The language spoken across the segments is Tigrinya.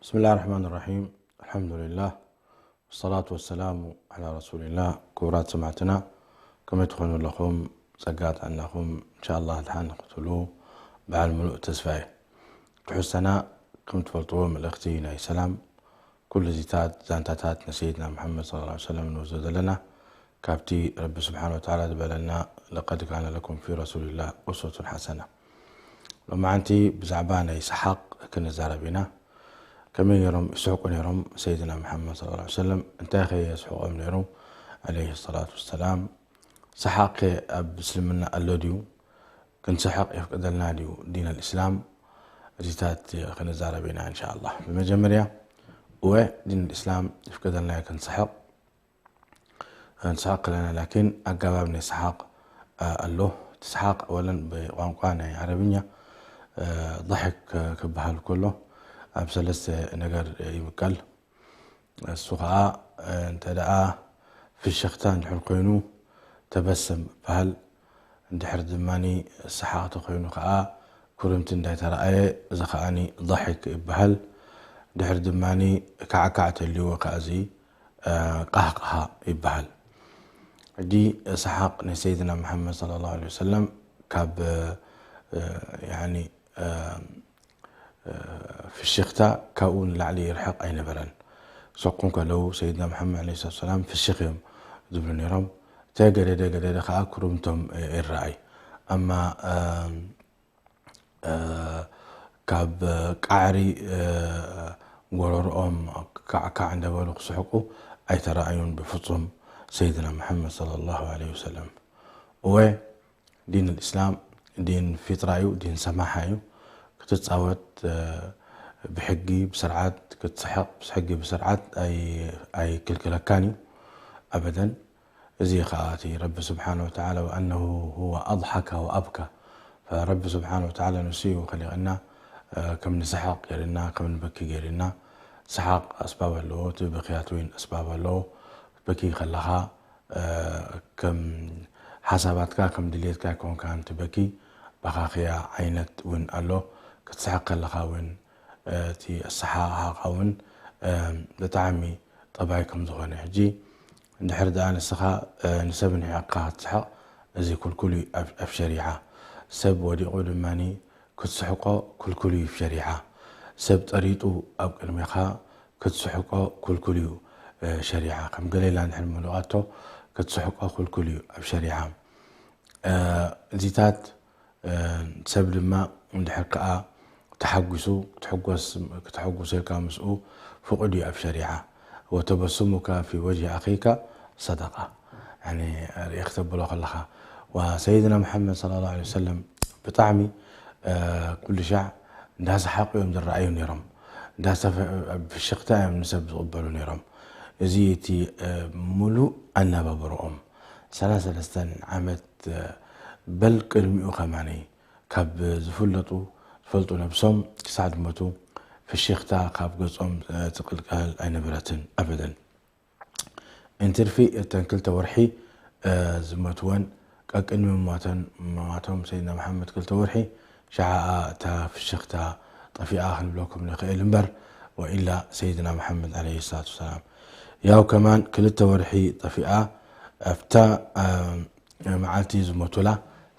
بسم الله الرحمن الرحيم. الحمد لله والصلاة والسلام على رسول الله. ክቡራት ሰማዕትና፣ ከመይ ትኾኑ ኣለኹም? ጸጋ ጥዕናኹም እንሻኣላህ ድሓን ክትህሉ በዓል ምሉእ ተስፋ እየ። ትሕዝቶና ከም ትፈልጥዎ መልእኽቲ ናይ ሰላም፣ ኩሉ እዚታት ዛንታታት ንሰይድና መሓመድ ሰለላሁ ዐለይሂ ወሰለም ንወስዶ ዘለና ካብቲ ረቢ ስብሓነ ወተዓላ ዝበለና፣ لقد كان لكم في رسول الله أسوة حسنة። ሎማዓንቲ ብዛዕባ ናይ ሰሓቕ ክንዛረብ ኢና። ከመይ ነይሮም ይስሕቁ ነይሮም ሰይድና መሓመድ ሰለላሁ ዐለይሂ ወሰለም? እንታይ ከ የስሕቆም ነይሩ ዐለይሂ ሰላቱ ወሰላም? ሰሓቕ ከ ኣብ እስልምና ኣሎ ድዩ? ክንስሕቕ የፍቅደልና ድዩ ዲን ኣልእስላም? እዚታት ክንዛረብ ኢና እንሻኣላህ። ብመጀመርያ እወ፣ ዲን ኣልእስላም ይፍቅደልና እዩ ክንስሕቕ። ንስሓቕ ከለና ላኪን ኣገባብ ናይ ሰሓቕ ኣሎ። እቲ ሰሓቕ ኣወለን ብቋንቋ ናይ ዓረብኛ ضحك ክበሃል ከሎ ኣብ ሰለስተ ነገር ይምቀል። እሱ ኸዓ እንተ ደኣ ፍሽኽታ እንድሕር ኮይኑ ተበሰም ይበሃል። እንድሕር ድማ ሰሓቕ ተኾይኑ ኸዓ ኩርምቲ እንዳይተረኣየ፣ እዚ ኸዓኒ ضحك ይበሃል። ድሕር ድማ ካዕካዕ ተልይዎ ከኣ እዚ ቃህቃሃ ይበሃል። ሕጂ ሰሓቕ ናይ ሰይድና መሓመድ ሰለላሁ ዐለይሂ ወሰለም ካብ ያኒ ፍሽኽታ ካብኡ ንላዕሊ ይርሕቕ ኣይነበረን። ክሰቁ ከለዉ ሰይድና መሓመድ ዐለይሂ ሰላቱ ወሰላም ፍሽኽ እዮም ዝብሉ ነይሮም። ተገደደ ገደደ ከዓ ኩርምቶም ይረኣይ። ኣማ ካብ ቃዕሪ ጎረርኦም ካዕካዕ እንዳበሉ ክስሕቁ ኣይተረኣዩን ብፍጹም ሰይድና መሓመድ ሰለላሁ ዐለይሂ ወሰለም። እወ ዲን ኣልእስላም ዲን ፊጥራ እዩ፣ ዲን ሰማሓ እዩ። ክትጻወት ብሕጊ ብስርዓት ክትስሕቕ ብሕጊ ብስርዓት ኣይክልክለካን እዩ ኣበደን። እዚ ኸዓ እቲ ረቢ ስብሓነ ወተዓላ وأنه هو أضحك وأبكى። ረቢ ስብሓነ ወተዓላ ንሱ እዩ ኸሊቕና ከም ንስሕቕ ገይርና ከም ንበኪ ገይርና። ሰሓቕ ኣስባብ ኣለዎ፣ እቲ ብክያት እውን ኣስባብ ኣለዎ። ክትበኪ ከለኻ ከም ሓሳባትካ ከም ድሌትካ ኣይኮንካን ትበኪ። በኻኽያ ዓይነት እውን ኣሎ። ክትስሕቕ ከለኻ እውን እቲ ኣሰሓቕሓኻ እውን ብጣዕሚ ጠባይ ከም ዝኾነ። ሕጂ እንድሕር ደኣ ንስኻ ንሰብ ንሒቕካ ክትስሕቕ እዚ ክልኩል እዩ ኣብ ሸሪዓ። ሰብ ወዲቑ ድማ ክትስሕቆ ክልኩል እዩ ሸሪዓ። ሰብ ጠሪጡ ኣብ ቅድሜኻ ክትስሕቆ ክልኩል እዩ ሸሪዓ። ከም ገሌላ እንድሕር መሊቓቶ ክትስሕቆ ክልኩል እዩ ኣብ ሸሪዓ። እዚታት ሰብ ድማ እንድሕር ከኣ ተሓጒሱ ክትሕጎስ ክትሕጉስ ኢልካ ምስኡ ፍቑድ እዩ ኣብ ሸሪዓ። وتبسمك في وجه أخيك صدقة። ያኒ ርኢ ክተብሎ ከለኻ ወሰይድና መሓመድ ሰለላሁ ዐለይሂ ወሰለም ብጣዕሚ ኩሉ ሻዕ እንዳሰሓቑ እዮም ዝረኣዩ ነይሮም። እንዳሰፈ ብሽኽታ እዮም ንሰብ ዝቕበሉ ነይሮም። እዚ እቲ ሙሉእ ኣነባብርኦም ሰላሳ ሰለስተን ዓመት በል ቅድሚኡ ከማኒ ካብ ዝፍለጡ ዝፈልጡ ነብሶም ክሳዕ ዝሞቱ ፍሽኽታ ካብ ገጾም ትቕልቀል ኣይነበረትን ኣበደን። እንትርፊ እተን ክልተ ወርሒ ዝሞትወን ቀቅድሚ ሞተን ሞቶም ሰይድና መሓመድ ክልተ ወርሒ ሸዓኣ እታ ፍሽኽታ ጠፊኣ ክንብለኩም ንኽእል እምበር ወኢላ ሰይድና መሓመድ ዓለይሂ ሰላቱ ወሰላም ያው ከማን ክልተ ወርሒ ጠፊኣ ኣብታ መዓልቲ ዝሞቱላ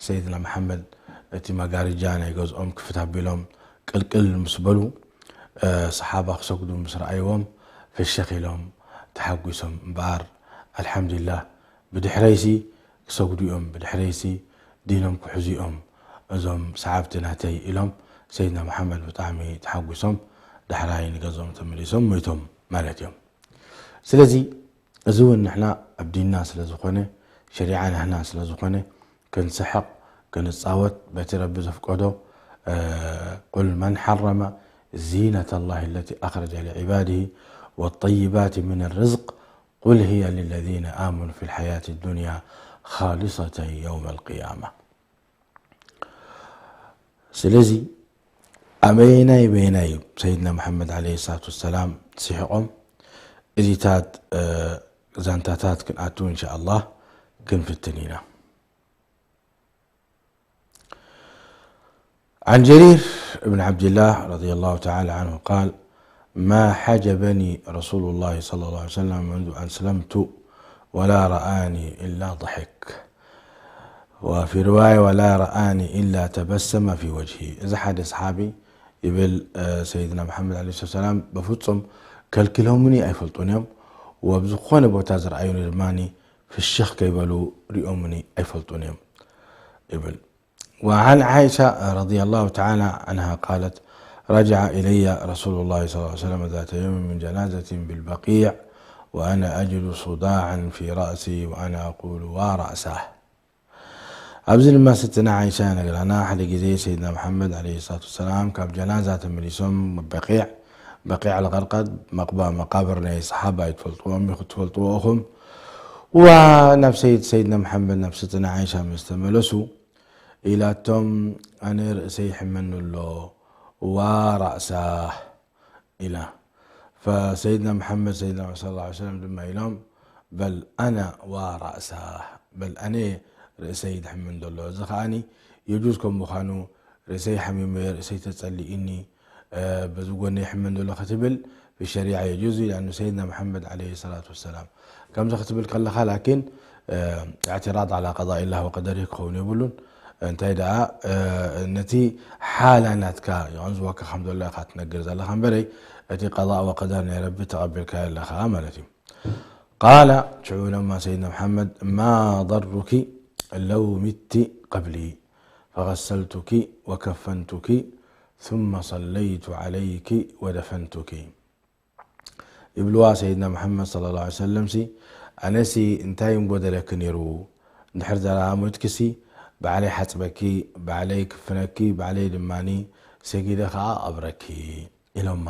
ሰይድና መሓመድ እቲ መጋርጃ ናይ ገዝኦም ክፍት ኣቢሎም ቅልቅል ምስ በሉ ሰሓባ ክሰግዱ ምስ ረኣይዎም ፍሽኽ ኢሎም ተሓጒሶም እምበኣር ኣልሓምዱሊላህ ብድሕረይሲ ክሰግዱ እዮም ብድሕረይሲ ዲኖም ክሕዙ እዮም እዞም ሰሓብቲ ናተይ ኢሎም ሰይድና መሓመድ ብጣዕሚ ተሓጒሶም ዳሕራይ ንገዝኦም ተመሊሶም ሞይቶም ማለት እዮም። ስለዚ እዚ እውን ንሕና ኣብ ዲንና ስለ ዝኾነ ሸሪዓ ናህና ስለ ዝኾነ ክንስሕቕ ክንጻወት በቲ ረቢ ዘፍቀዶ قل من حرم زينة الله التي أخرج لعباده والطيبات من الرزق قل هي للذين آمنوا في الحياة الدنيا خالصة يوم القيامة. ስለዚ ኣበየናይ በየናይ እዩ ሰይድና መሓመድ ዓለይሂ ሰላቱ ወሰላም ስሒቖም? እዚታት ዛንታታት ክንኣቱ እንሻ ኣላህ ክንፍትን ኢና። عن جرير بن عبد الله رضي الله تعالى عنه قال: ما حجبني رسول الله صلى الله عليه وسلم منذ أسلمت ولا رآني إلا ضحك، وفي رواية ولا رآني إلا تبسم في وجهي. እዚ ሓደ ሰሓቢ ይብል፣ እ፣ ሰይድና መሓመድ ዓለይሂ ሰላም በፍጹም ከልኪሎምኒ ኣይፈልጡን እዮም፣ ወብ ዝኾነ ቦታ ዝረኣዩኒ ድማ ፍሽኽ ከይበሉ ሪኦምኒ ኣይፈልጡን እዮም ይብል። وعن عائشة رضي الله تعالى عنها قالت: رجع إلي رسول الله صلى الله عليه وسلم ذات يوم من جنازة بالبقيع وأنا أجد صداعا في رأسي وأنا أقول: وا رأساه. ኣብዚ ድማ ስትነ ዓይሻ ነግራና፣ ሓደ ግዜ ሰይድና መሓመድ ዓለይሂ ሰላቱ ወሰላም ካብ ጀናዛ ተመሊሶም በቂዕ፣ በቂዕ ኣልቀርቀድ መቅባ-፣ መቃብር ናይ ሰሓባ እዩ፣ ትፈልጥዎም ኢኹ-፣ ትፈልጥዎ ኢኹም። ዋ ናብ ሰይድ-፣ ሰይድና መሓመድ ናብ ስትነ ዓይሻ ምስ ተመለሱ ኢላቶም፣ ኣነ ርእሰይ ይሕመኒ ኣሎ፣ ዋ ራእሳ ኢላ። ፈሰይድና መሓመድ ሰይድና ሰለላሁ ዐለይሂ ወሰለም ድማ ኢሎም፣ በል ኣና ዋ ራእሳ፣ በል ኣነ ርእሰይ ድሕምን ዘሎ። እዚ ከኣኒ የጁዝ ከም ምዃኑ፣ ርእሰይ ሓሚመ፣ ርእሰይ ተጸሊእኒ፣ እ፣ በዚ ጎነይ ይሕመን ዘሎ ክትብል ብሸሪዓ የጁዝ እዩ፣ ሊኣኑ ሰይድና መሓመድ ዓለይሂ ሰላቱ ወሰላም ከምዚ ክትብል ከለኻ፣ ላኪን፣ እ፣ እዕትራድ ዓላ ቀዳኢላህ ወቀደሪህ ክኸውን የብሉን። እንታይ ደኣ፣ እ፣ ነቲ ሓላ ናትካ የቐንዝወካ ከም ዘሎ ኢኻ ትነግር ዘለኻ እምበረይ፣ እቲ ቀዳእ ወቀደር ናይ ረቢ ተቐቢልካዮ ኣለኻ ማለት እዩ። ቃለ፣ ሽዑ ኢሎማ ሰይድና መሓመድ፣ ማ ضرك لو مت قبلي فغسلتك وكفنتك ثم صليت عليك ودفنتك። ይብልዋ ሰይድና መሓመድ ሰለላሁ ዐለይሂ ወሰለምሲ፣ ኣነሲ እንታይ ምጎደለኪ ነይሩ? እንድሕር ደኣ ሞይትክሲ፣ ባዕለይ ሓጽበኪ፣ ባዕለይ ክፍነኪ፣ ባዕለይ ድማኒ ሰጊደ ኸኣ ቀብረኪ ኢሎማ።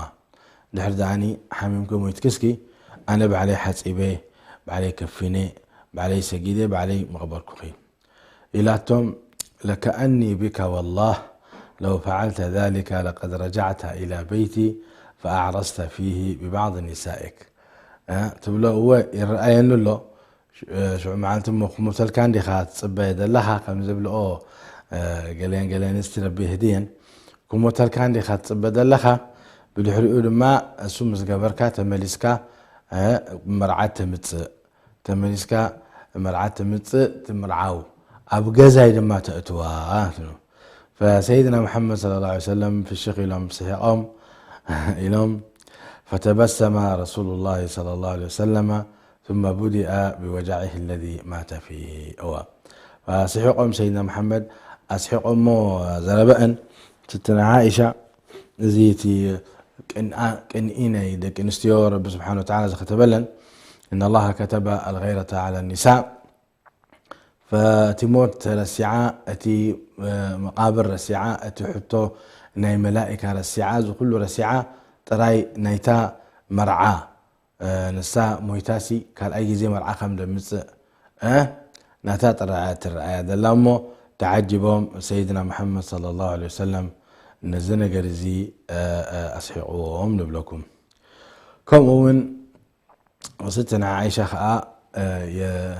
ድሕር ደኣኒ ሓሚምኪ ሞይትክስኪ፣ ኣነ ባዕለይ ሓጺበ፣ ባዕለይ ከፊነ፣ ባዕለይ ሰጊደ፣ ባዕለይ መቕበርኩኺ። ኢላቶም፣ لكأني بك والله لو فعلت ذلك لقد رجعت إلى بيتي فأعرست فيه ببعض نسائك. እ፣ ትብሎ፣ እወ፣ ይረኣየኒ ኣሎ። ሽ-፣ እ፣ ሽዑ መዓልቲ እሞ ክሞተልካ እንዲኻ ትጽበ ዘለኻ፣ ከም ዝብልኦ፣ እ፣ ገለን ገለን እስቲ ረቢ ይህድየን። ክሞተልካ እንዲኻ ትጽበ ዘለኻ፣ ብድሕሪኡ ድማ እሱ ምስ ገበርካ ተመሊስካ፣ እ፣ መርዓት ተምጽእ። ተመሊስካ መርዓት ትምጽእ፣ ትምርዓው፣ ኣብ ገዛይ ድማ ተእትዋ ትብሎ። ፈሰይድና መሓመድ ሰለላሁ ዐለይሂ ወሰለም ፍሽኽ ኢሎም ስሒቖም ኢሎም፣ فتبسم رسول الله صلى الله عليه وسلم ثم بدأ بوجعه الذي مات فيه። እዋ፣ ስሒቖም ሰይድና መሓመድ ኣስሒቖሞ ዘረበአን ስትነ ዓኢሻ፣ እዚ እቲ ቅንኣ-፣ ቅንኢ ናይ ደቂ ኣንስትዮ ረቢ ስብሓነ ወተዓላ ዝኸተበለን፣ إن الله كتب الغيرة على النساء። ፈቲ ሞት ረሲዓ፣ እቲ፣ እ፣ መቓብር ረሲዓ፣ እቲ ሕቶ ናይ መላኢካ ረሲዓ፣ እዚ ኩሉ ረሲዓ፣ ጥራይ ናይታ መርዓ፣ እ፣ ንሳ ሞይታሲ ካልኣይ ግዜ መርዓ ከም ደምጽእ፣ እ፣ ናታ ጥራይ እያ ትረኣያ ዘላ እሞ፣ ተዓጂቦም ሰይድና መሓመድ ሰለላሁ ዐለይሂ ወሰለም ነዚ ነገር እዚ፣ እ፣ እ፣ ኣስሒቕዎም ንብለኩም። ከምኡ እውን ስትነ ዓኢሻ ኸዓ፣ እ፣ የ-፣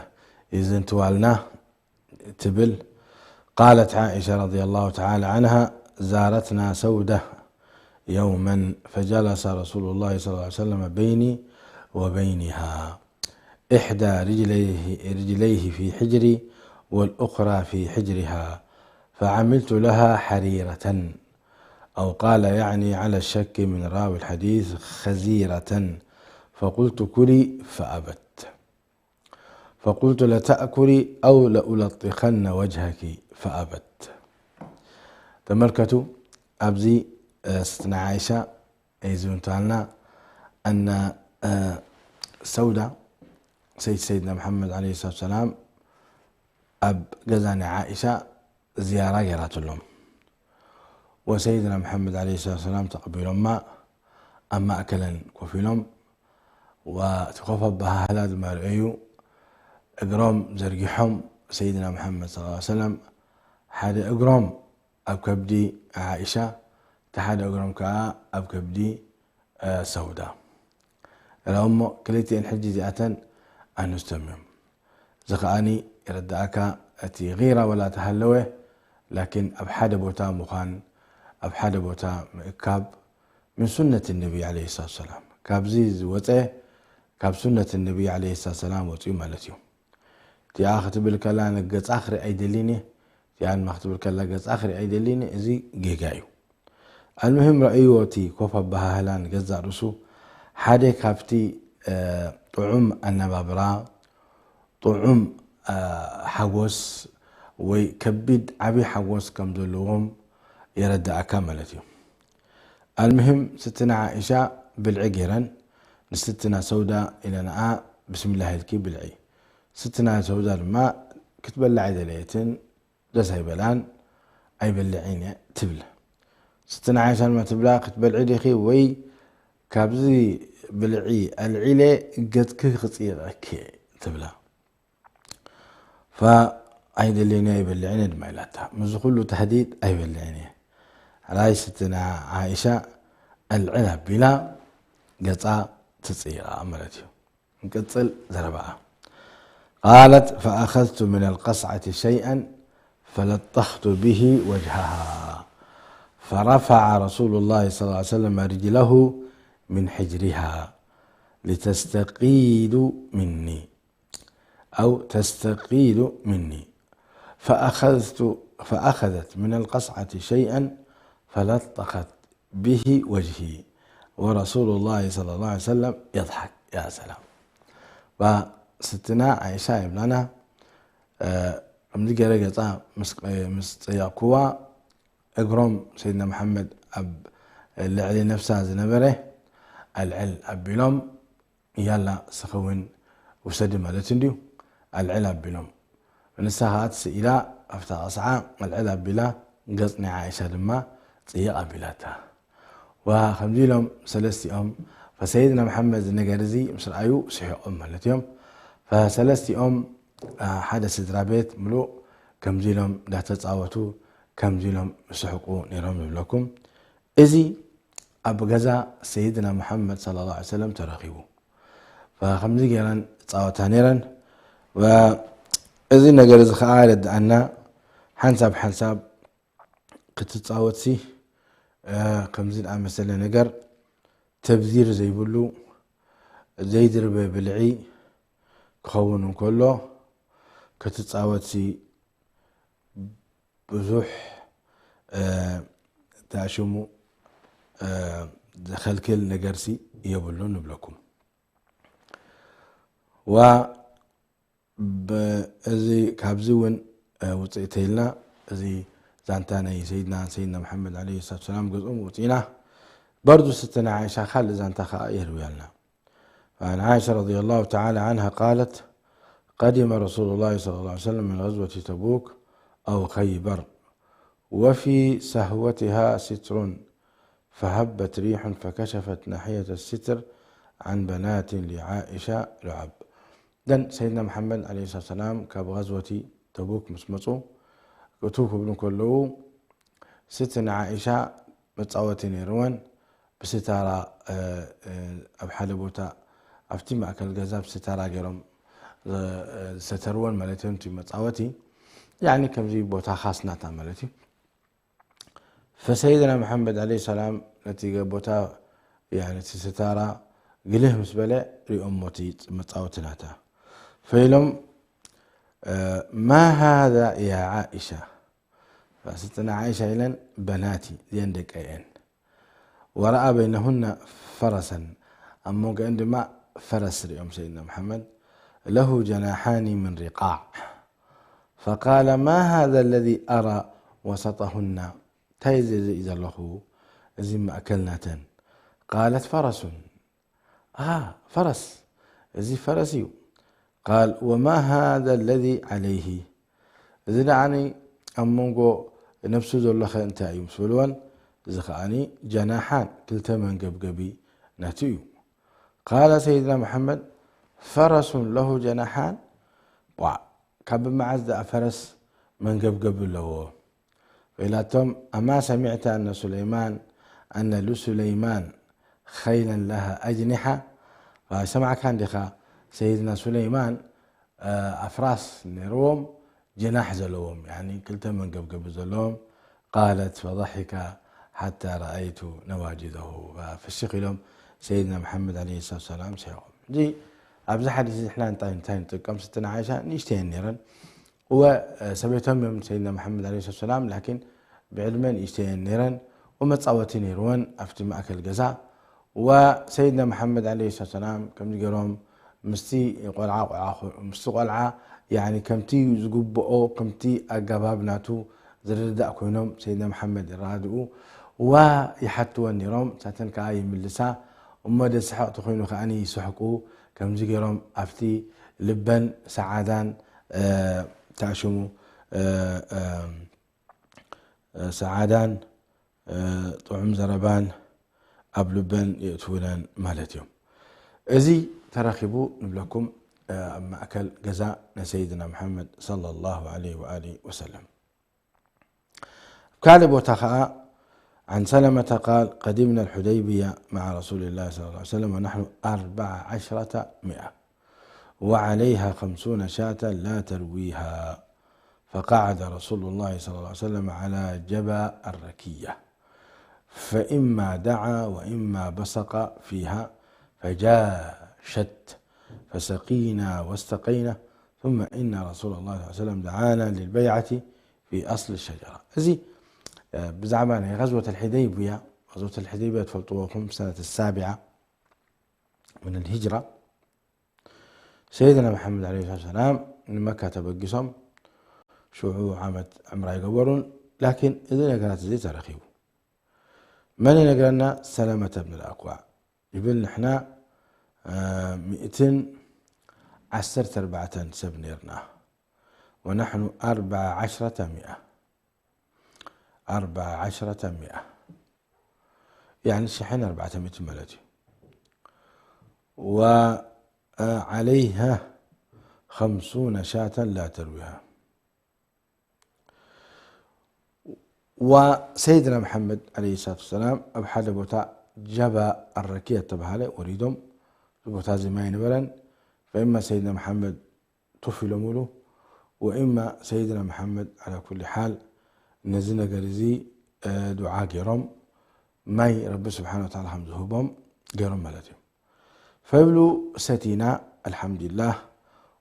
የዘንትዋልና ትብል። قالت عائشة رضي الله تعالى عنها: زارتنا سودة يوما فجلس رسول الله صلى الله عليه وسلم بيني وبينها، إحدى رجليه، رجليه في حجري والأخرى في حجرها، فعملت لها حريرة، أو قال يعني على الشك من راوي الحديث خزيرة، فقلت: كلي، فأبت. فقلت: لتأكلي أو لألطخن وجهك، فأبت. ተመልከቱ፣ ኣብዚ፣ እ፣ ስትነ ዓኢሻ የዝንታልና፣ ኣነ፣ እ፣ ሰውዳ፣ ሰይቲ ሰይድና መሓመድ ዓለይሂ ሰላቱ ወሰላም ኣብ ገዛ ናይ ዓኢሻ ዝያራ ገይራትሎም። ወሰይድና መሓመድ ዓለይሂ ሰላቱ ወሰላም ተቐቢሎማ፣ ኣብ ማእከለን ኮፍ ኢሎም፣ ወእቲ ኮፍ ኣበሃህላ ድማ ርእዩ፣ እግሮም ዘርጊሖም፣ ሰይድና መሓመድ ሰለላሁ ዐለይሂ ወሰለም፣ ሓደ እግሮም ኣብ ከብዲ ዓኢሻ፣ እቲ ሓደ እግሮም ከኣ ኣብ ከብዲ፣ እ፣ ሰውዳ። እሞ ክልቲኤን ሕጂ እዚኣተን ኣንስቶም እዮም። እዚ ከኣኒ የረድኣካ፣ እቲ ጊራ ወላ ተሃለወ፣ ላኪን ኣብ ሓደ ቦታ ምዃን፣ ኣብ ሓደ ቦታ ምእካብ፣ ምን ሱነት ነቢ ዓለይሂ ሰላቱ ሰላም፣ ካብዚ ዝወፀ ካብ ሱነት ነቢ ዓለይሂ ሰላቱ ሰላም ወፂኡ ማለት እዩ። እቲኣ ክትብል ከላ ንገፃ ክርኢ ኣይደልን እየ፣ እቲኣ ድማ ክትብል ከላ ገፃ ክርኢ ኣይደልን እየ፣ እዚ ጌጋ እዩ። ኣልሙሂም ረእይዎ እቲ ኮፍ ኣበሃህላን ገዛእ ርእሱ ሓደ ካብቲ ጥዑም ኣነባብራ፣ ጥዑም ሓጎስ ወይ ከቢድ ዓብዪ ሓጎስ ከም ዘለዎም የረድኣካ ማለት እዩ። ኣልምሂም ስትና ዓኢሻ ብልዒ ገይረን ንስትና ሰውዳ ኢለንኣ ብስሚላህ ኢልኪ ብልዒ። ስትና ሰውዳ ድማ ክትበልዕ ኣይደለየትን፣ ደስ ኣይበላን፣ ኣይበልዕን እየ ትብል። ስትና ዓኢሻ ድማ ትብላ ክትበልዒ ዲኺ ወይ ካብዚ ብልዒ ኣልዒለ ገጽኪ ክጽይቐኪ ትብላ። ኣይደልየን እየ ኣይበልዕን እየ ድማ ኢላታ። ምስዚ ኩሉ ተህዲድ ኣይበልዕን እየ። ሕራይ ስትና ዓኢሻ ኣልዕል ኣቢላ ገጻ ትጽይቓ ማለት እዩ። ንቅጽል ዘረባኣ። قالت فأخذت من القصعة شيئا فلطخت به وجهها فرفع رسول الله صلى الله عليه وسلم رجله من حجرها لتستقيل مني أو تستقيل مني فأخذت فأخذت من القصعة شيئا فلطخت به وجهي ورسول الله صلى الله عليه وسلم يضحك. يا سلام. ስትና ዓይሻ ይብላና ከምዚ ገረ ገፃ ምስ ፀየቕኩዋ እግሮም ሰይድና መሓመድ ኣብ ልዕሊ ነፍሳ ዝነበረ ኣልዕል ኣቢሎም ያላ ስኺ እውን ውሰዲ ማለት እንድዩ ኣልዕል ኣቢሎም። ንሳ ኸዓ ትስኢላ ኣብታ ቐስዓ ኣልዕል ኣቢላ ገጽ ናይ ዓኢሻ ድማ ጽይቕ ኣቢላታ። ዋ ከምዚ ኢሎም ሰለስቲኦም ፈሰይድና መሓመድ እዚ ነገር እዚ ምስ ረኣዩ ስሒቖም ማለት እዮም። ፈሰለስቲኦም ሓደ ስድራ ቤት ምሉእ ከምዚ ኢሎም እንዳተጻወቱ ከምዚ ኢሎም ስሕቁ ነይሮም ይብለኩም። እዚ ኣብ ገዛ ሰይድና ሙሓመድ ሰለላሁ ዐለይሂ ወሰለም ተረኺቡ። ከምዚ ገይረን ይጻወታ ነይረን። እዚ ነገር እዚ ከዓ የረድኣና ሓንሳብ ሓንሳብ ክትጻወትሲ ከምዚ ዝኣመሰለ ነገር ተብዚር ዘይብሉ ዘይድርበ ብልዒ ክኸውን እንከሎ ክትጻወትሲ ብዙሕ እንታይ ሽሙ ዘኸልክል ነገርሲ የብሉን ንብለኩም። ዋ እዚ ካብዚ እውን ውፅእ ተይልና እዚ ዛንታ ናይ ሰይድና ሰይድና መሓመድ ዓለይሂ ሰላቱ ሰላም ገዝኦም ውፅኢና በርዱ ስትነ ዓይሻ ካልእ ዛንታ ከዓ የህርብያልና። فعن عائشة رضي الله تعالى عنها قالت: قدم رسول الله صلى الله عليه وسلم من غزوة تبوك أو خيبر وفي سهوتها ستر فهبت ريح فكشفت ناحية الستر عن بنات لعائشة لعب. ደን ሰይድና መሓመድ ዓለይሂ ሰላቱ ሰላም ካብ غزوة تبوك ምስ መፁ እቱ ክብሉ ከለዉ ስትነ ዓኢሻ መፃወቲ ነይርወን ብስታራ ኣብ ሓደ ቦታ ኣብቲ ማእከል ገዛ ብስታራ ገይሮም ዝሰተርወን ማለት እዮም። እቲ መፃወቲ ያኒ ከምዚ ቦታ ካስናታ ማለት እዩ። ፈሰይድና መሓመድ ዓለይሂ ሰላም ነቲ ቦታ ያኒ እቲ ስታራ ግልህ ምስ በለ ሪኦሞ እቲ መፃወቲ ናታ ፈኢሎም ማ ሃዛ ያ ዓኢሻ ፋስትነ ዓኢሻ ኢለን በናቲ እዚአን ደቀ እየን። ወረኣ በይነሁና ፈረሰን ኣብ መንጎአን ድማ ፈረስ ሪኦም ሰይድና መሓመድ ለሁ ጀናሓኒ ምን ሪቃዕ ፈቃለ ማ ሃዛ ለዚ ኣራ ወሰጠሁና እንታይ እዚ ዝርኢ ዘለኹ እዚ ማእከል ናተን ቃለት ፈረሱን ፈረስ እዚ ፈረስ እዩ። ቃል ወማ ሃذ ለذ ዓለይህ እዚ ደዓኒ ኣብ መንጎ ነብሱ ዘሎኸ እንታይ እዩ ምስ በልወን እዚ ከዓኒ ጀናሓን ክልተ መንገብገቢ ናቱ እዩ። ቃለ ሰይድና መሓመድ ፈረሱን ለሁ ጀናሓን ቧዕ ካብ መዓዝ ደኣ ፈረስ መንገብገቢ ኣለዎ? ፈኢላቶም ኣማ ሰሚዕተ ኣነ ሱለይማን ኣነ ልሱለይማን ኸይለን ለሃ ኣጅኒሓ ሰማዕካ እንዲኻ ሰይድና ሱለይማን ኣፍራስ ነይርዎም ጀናሕ ዘለዎም ያኒ ክልተ መንገብገቢ ዘለዎም ቃለት ፈضحك ሓታ ረኣይቱ ነዋጅዘሁ። ፈሽኽ ኢሎም ሰይድና መሓመድ ዓለይሂ ሰላቱ ወሰላም ስሒቖም። ሕጂ ኣብዚ ሓዲስ እዚ ንሕና እንታይ እንታይ ንጥቀም? ስትና ዓይሻ ንእሽተየን ነይረን። እወ፣ ሰበይቶም እዮም ሰይድና መሓመድ ዓለይሂ ሰላቱ ወሰላም፣ ላኪን ብዕድመ ንእሽተየን ነይረን። ወመጻወቲ ነይርወን ኣብቲ ማእከል ገዛ። ወሰይድና መሓመድ ዓለይሂ ሰላቱ ወሰላም ከምዚ ገይሮም ምስቲ ቆልዓ፣ ቆልዓ ኮ-፣ ምስቲ ቆልዓ፣ ያኒ ከምቲ ዝግብኦ፣ ከምቲ ኣገባብ ናቱ ዝርዳእ ኮይኖም ሰይድና መሓመድ ይረዳድኡ። ዋ ይሓትወን ነይሮም፣ ንሳተን ከኣ ይምልሳ። እሞ ደስሕቕ ተኾይኑ ከኣኒ ይስሕቁ። ከምዚ ገይሮም ኣብቲ ልበን ሰዓዳን፣ እ፣ ተኣሽሙ፣ እ፣ እ፣ ሰዓዳን፣ እ፣ ጥዑም ዘረባን ኣብ ልበን የእትውለን ማለት እዮም። እዚ ተረኺቡ ንብለኩም፣ እ፣ ኣብ ማእከል ገዛ ናይ ሰይድና መሓመድ ሰለላሁ ዐለይሂ ወኣሊሂ ወሰለም። ኣብ ካልእ ቦታ ኸኣ፣ عن سلمة قال: قدمنا الحديبية مع رسول الله صلى الله عليه وسلم ونحن أربع عشرة مئة وعليها خمسون شاة لا ترويها، فقعد رسول الله صلى الله عليه وسلم على جبى الركية، فإما دعا وإما بصق فيها، فجاشت، فسقينا واستقينا، ثم إن رسول الله صلى الله عليه وسلم دعانا للبيعة في أصل الشجرة. እዚ፣ እ፣ ብዛዕባ ናይ غزوة الحديبية، غزوة الحديبية ትፈልጥዎ ኢኹም፣ سنة السابعة من الهجرة። ሰይድና መሓመድ ዓለይሂ ሰላቱ ወሰላም ንመካ ተበጊሶም ሽዑ ዓመት ዕምራ ኣይገበሩን። ላኪን እዚ ነገራት እዚ ተረኺቡ። መን ይነግረና? ሰለመተ ብን ኣልኣክዋዕ ይብል። ንሕና፣ እ፣ ሚእትን ዓሰርተ ኣርባዕተን ሰብ ነይርና። ወናሕኑ ኣርብዓ ዓሽረተ ሚኣ። ኣርብዓ ዓሽረተ ሚኣ። ያኒ ሽሕን ኣርባዕተ ሚእትን ማለት እዩ። ወ-፣ እ፣ ዓለይሃ ኸምሱነ ሻተን ላ ተርዊሃ። ወሰይድና መሓመድ ዓለይሂ ሰላቱ ወሰላም ኣብ ሓደ ቦታ ጀባ ኣረኪያ እተባሃለ ወሪዶም፣ እዚ ቦታ እዚ ማይ ነበረን። ፈኢማ ሰይድና መሓመድ ቱፍ ኢሎምሉ፣ ወኢማ ሰይድና መሓመድ ዓላ ኩሊ ሓል ነዚ ነገር እዚ፣ እ፣ ዱዓ ገይሮም፣ ማይ ረቢ ስብሓነ ወተዓላ ከም ዝህቦም ገይሮም ማለት እዩ። ፈይብሉ ሰቲና፣ ኣልሓምዱሊላህ፣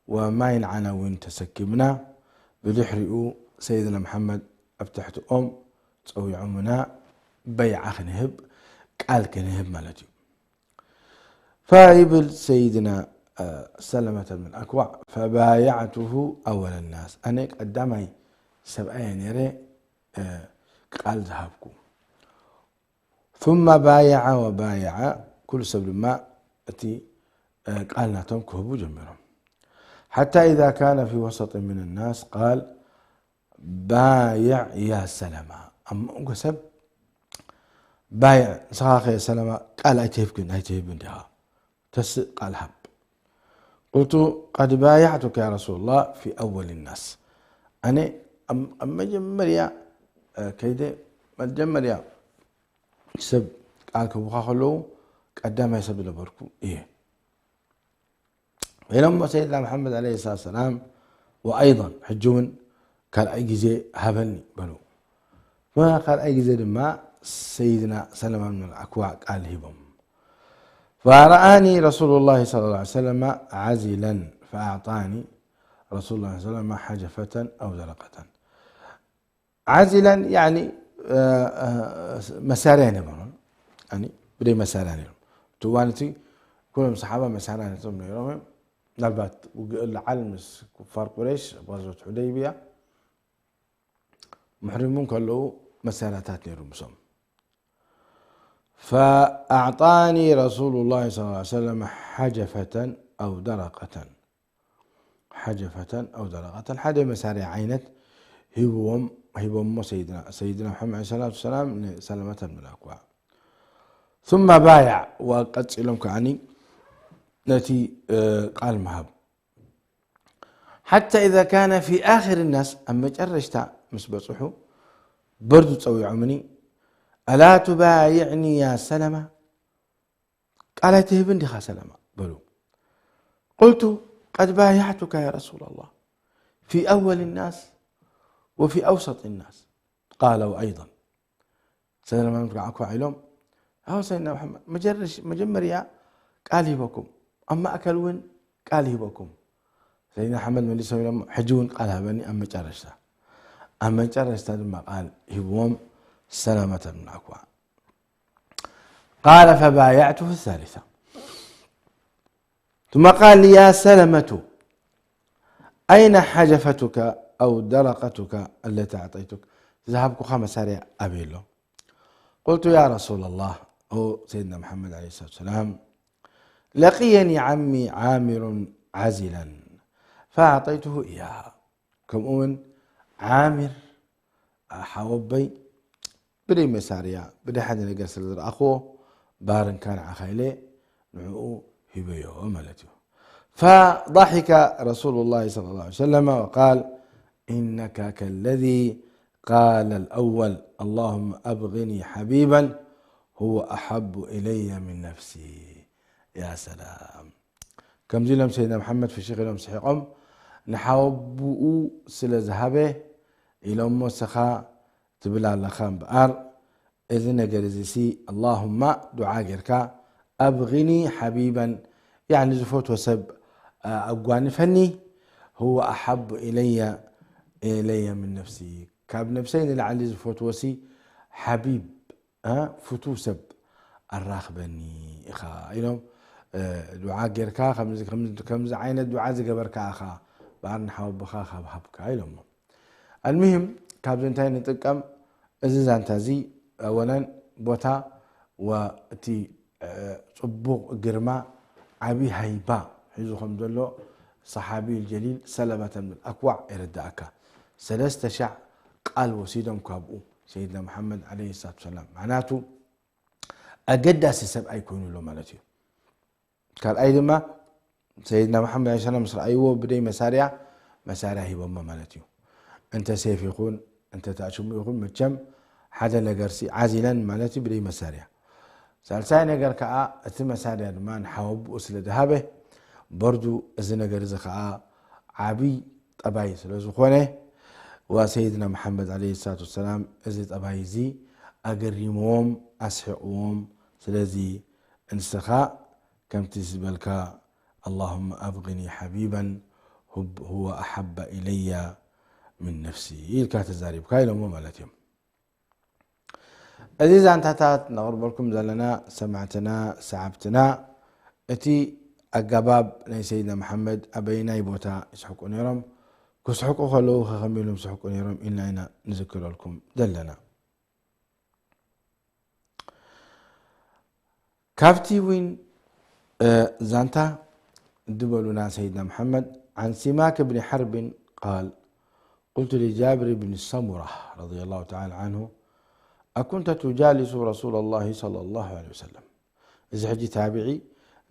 ወማይ ንዓና እውን ተሰኪምና። ብድሕሪኡ ሰይድና መሓመድ ኣብ ትሕቲ ኦም ጸዊዖምና በይዓ ክንህብ፣ ቃል ክንህብ ማለት እዩ። ፈይብል ሰይድና፣ እ፣ ሰለመተ ብን ኣክዋዕ፣ ፈባያዕቱሁ ኣወለ ናስ፣ ኣነ ቀዳማይ ሰብኣየ ነይረ፣ እ፣ ቃል ዝሃብኩ። ثم بايع وبايع، ኩሉ ሰብ ድማ እቲ፣ እ፣ ቃል ናቶም ክህቡ ጀሚሮም። حتى إذا كان في وسط من الناس قال: بايع يا سلمة، ኣብ መንጎ ሰብ ባይዕ፣ ንስኻ ኸ ሰለማ ቃል ኣይትህብክን፣ ኣይትህብን ዲኻ? ተስእ ቃል ሃብ። قلت: قد بايعتك يا رسول الله في أول الناس، ኣነ ኣብ፣ ኣብ መጀመርያ፣ እ፣ ከይደ፣ መጀመርያ ሰብ ቃል ክህቡኻ ከለዉ ቀዳማይ ሰብ ዝነበርኩ እየ። ኢሎሞ ሰይድና መሓመድ ዓለይሂ ሰላቱ ወሰላም፣ ወኣይضን፣ ሕጂ እውን ካልኣይ ግዜ ሃበኒ በሉ። ካልኣይ ግዜ ድማ ሰይድና ሰለማ ብን ኣክዋዕ ቃል ሂቦም። فرآني رسول الله صلى الله عليه وسلم عزلا فأعطاني رسول الله صلى الله عليه وسلم حجفة أو درقة. ዓዚለን፣ ያኒ፣ እ፣ እ፣ መሳርያ ኣይነበሮን። ያኒ፣ ብደይ መሳርያ ነይሮም። እቲ እዋን እቲ ኩሎም ሰሓባ መሳርያ ነቶም ነይሮም እዮም። ምናልባት ውግእ ለዓል ምስ ኩፋር ቁረይሽ ኣብ غزوة حديبية ሙሕሪሙን ከለዉ መሳርያታት ነይሩ ምስኦም። فأعطاني رسول الله صلى الله عليه وسلم حجفة أو درقة. ሓጀፈተን ኣው ደረቐተን፣ ሓደ መሳርያ ዓይነት ሂብዎም፣ ሂቦሞ ሰይድና፣ ሰይድና መሓመድ ዓለይሂ ሰላቱ ወሰላም ንሰለመተ ብን ኣክዋዕ። ثم بايع፣ ወቀጺሎም ከዓኒ ነቲ፣ እ፣ ቃል ምሃብ። حتى إذا كان في آخر الناس، ኣብ መጨረሽታ ምስ በጽሑ በርዱ ጸዊዖምኒ፣ ألا تبايعني يا سلمة؟ ቃል ኣይትህብን ዲኻ ሰለማ? በሉ። قلت: قد بايعتك يا رسول الله في أول الناس وفي أوسط الناس. قال: وأيضا. ሰለመ ምትኩዕ ኢሎም። ኣዎ ሰይድና መሓመድ፣ መጀረሽ-፣ መጀመርያ ቃል ሂበኩም፣ ኣብ ማእከል እውን ቃል ሂበኩም። ሰይድና መሓመድ መሊሶም ኢሎም፣ ሕጂ እውን ቃል ሃበኒ ኣብ መጨረሽታ። ኣብ መጨረሽታ ድማ ቃል ሂብዎም ሰለመተ ብን ኣክዋዕ። قال فبايعته الثالثة ثم قال لي يا سلمة أين حجفتك أو درقتك التي أعطيتك؟ ዝሃብኩኻ መሳርያ ኣበይ ኣሎ? قلت يا رسول الله، ኦ ሰይድና መሓመድ ዓለይሂ ሰላቱ ወሰላም፣ لقيني عمي عامر عازلا فأعطيته إياها። ከምኡ እውን ዓሚር ሓወቦይ ብደይ መሳርያ ብደይ ሓደ ነገር ስለ ዝረኣኽዎ ባርንካ ንዓኻ ኢለ ንዕኡ ሂበዮ ማለት እዩ። فضحك رسول الله صلى الله عليه وسلم وقال إنك كالذي قال الأول اللهم أبغني حبيبا هو أحب إلي من نفسي. يا سلام. ከምዚ ኢሎም ሰይድና መሓመድ ፍሽኽ ኢሎም ስሒቖም፣ ንሓወቡኡ ስለ ዝሃበ ኢሎሞ፣ ንስኻ ትብል ኣለኻ እምበኣር፣ እዚ ነገር እዚ ሲ ኣላሁማ ዱዓ ጌርካ፣ ኣብጊኒ ሓቢበን፣ ያዕኒ ዝፈትዎ ሰብ፣ ኣ፣ ኣጓንፈኒ፣ ሁወ ኣሓቡ ኢለየ፣ ኢለየ ምን ነፍሲ፣ ካብ ነብሰይ ንላዕሊ ዝፈትዎ ሲ ሓቢብ፣ እ፣ ፍቱው ሰብ ኣራኽበኒ ኢኻ ኢሎም፣ እ፣ ዱዓ ጌርካ፣ ከምዚ፣ ከምዚ፣ ከምዚ ዓይነት ዱዓ ዝገበርካ ኢኻ፣ በኣር ንሓወቦኻ ካብ ሃብካ ኢሎሞ። ኣልሙሂም፣ ካብዚ እንታይ ንጥቀም? እዚ ዛንታ እዚ፣ ኣወለን፣ ቦታ ወእቲ፣ እ፣ ጽቡቕ ግርማ፣ ዓቢ ሃይባ ሒዙ ከም ዘሎ ሰሓቢዩል ጀሊል ሰለመተ ብን ኣክዋዕ የረድኣካ። ሰለስተ ሻዕ ቃል ወሲዶም ካብኡ ሰይድና መሓመድ ዓለይሂ ሰላቱ ወሰላም። ማዕናቱ፣ ኣገዳሲ ሰብ ኣይኮይኑ ኣሎ ማለት እዩ። ካልኣይ ድማ፣ ሰይድና መሓመድ ዓለይሂ ሰላም ምስ ረኣይዎ ብደይ መሳርያ፣ መሳርያ ሂቦሞ ማለት እዩ። እንተ ሴፍ ይኹን፣ እንተ ታእሽሙ ይኹን፣ መቸም ሓደ ነገርሲ ዓዚለን ማለት እዩ፣ ብደይ መሳርያ። ሳልሳይ ነገር ከኣ፣ እቲ መሳርያ ድማ ንሓወቡኡ ስለ ዝሃበ፣ በርዱ እዚ ነገር እዚ ከኣ ዓቢ ጠባይ ስለ ዝኾነ፣ ወሰይድና መሓመድ ዓለይሂ ሰላቱ ወሰላም እዚ ጠባይ እዚ ኣገሪምዎም፣ ኣስሒቕዎም። ስለዚ እንስኻ ከምቲ ዝበልካ፣ ኣላሁመ ኣብጊኒ ሓቢበን ሁብ-፣ ሁወ ኣሓበ ኢለያ ምን ነፍሲ ኢልካ ተዛሪብካ ኢሎሞ ማለት እዮም። እዚ ዛንታታት ነቕርበልኩም ዘለና ሰማዕትና፣ ሰዓብትና፣ እቲ ኣገባብ ናይ ሰይድና መሓመድ ኣበየናይ ቦታ ይስሕቁ ነይሮም፣ ክስሕቁ ከለዉ ከ ከመይ ኢሎም ይስሕቁ ነይሮም ኢልና ኢና ንዝክረልኩም ዘለና። ካብቲ እውን፣ እ፣ ዛንታ ድበሉና ሰይድና መሓመድ፣ عن سماك بن حرب قال: قلت لجابر بن سمرة رضي الله تعالى عنه: أكنت تجالس رسول الله صلى الله عليه وسلم؟ እዚ ሕጂ ታቢዒ